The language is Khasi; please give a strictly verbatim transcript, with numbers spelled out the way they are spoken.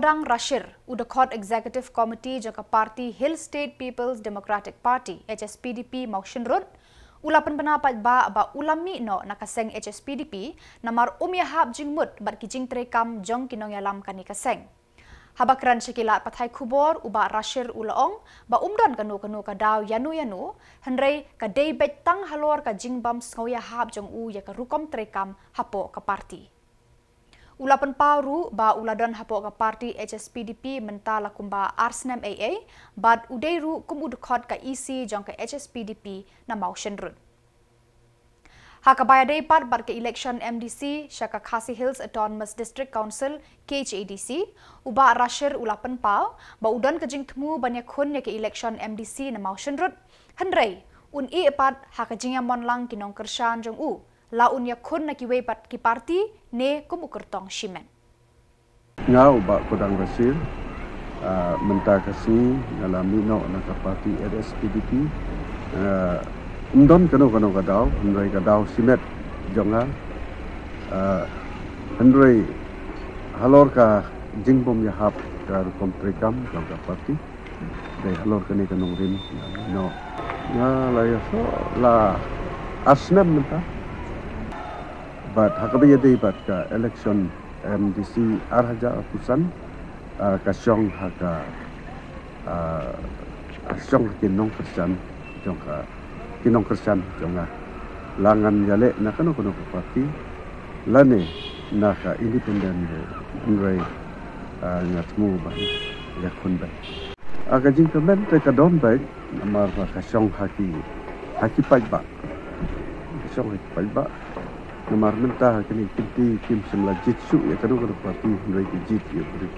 Dang Rashir, u dkhot Executive Committee jong ka party Hill State People's Democratic Party, H S P D P, Mawshynrut, u la pynbna paidbah ba u la mih noh na ka seng H S P D P namar um ïahap jingmut bad ki jingtreikam jong ki nongïalam kane ka seng. Haba kren sha ki lad pathai khubor, u Bah Rashir u la ong ba um don kano kano ka daw ïano ïano, hynrei ka dei beit tang halor ka jingbym sngew ïahap jong u ïa ka rukom treikam hapoh ka party. U la pynpaw ruh ba u la don hapoh ka party H S P D P mynta la kumba ar snem ei ei, bad u dei ruh kum u dkhot ka E C jong ka H S P D P na Mawshynrut. Ha kaba ïadei pat bad ka election M D C sha ka Khasi Hills Autonomous District Council, K H A D C, u Bah Rashir u la pynpaw ba u don ka jingthmu ban ïakhun ïa ka election M D C na Mawshynrut, hynrei un ïeh pat ha ka jingïamonlang ki nongkyrshan jong u, la un ïakhun na kiwei pat ki party ne kum u kyrtong shimet. Nga u Bah Kodang Rashir, ah, mynta ka sngi nga la mih noh na ka party H S P D P. Ah, ym don kano kano ka daw, hynrei ka daw shimet jong nga. Ah, hynrei halor ka jingbym ïahap ka rukom treikam jong ka party, dei halor kane ka nongrim nga mih noh. Nga la ïasoh la ar snem mynta. Bad ha kaba ïadei bad ka election M D C ar hajar arphew san, ah, ka shong ha ka, ah, ka shong ha ki nongkyrshan jong ka, ki nongkyrshan jong nga. La ngan ïaleh na kano kano ka party lane na ka independent ruh, hynrei, ah, nga thmu ban ïakhun beit. Ah, ka jingkmen te ka don beit namar ba ka shong ha ki, ha ki paidbah. Ka shong ha ki paidbah. Namar mynta ha kine ki kynti kim shym la jied shuh ïa kano kano ka party, hynrei ki jied ïa u briew.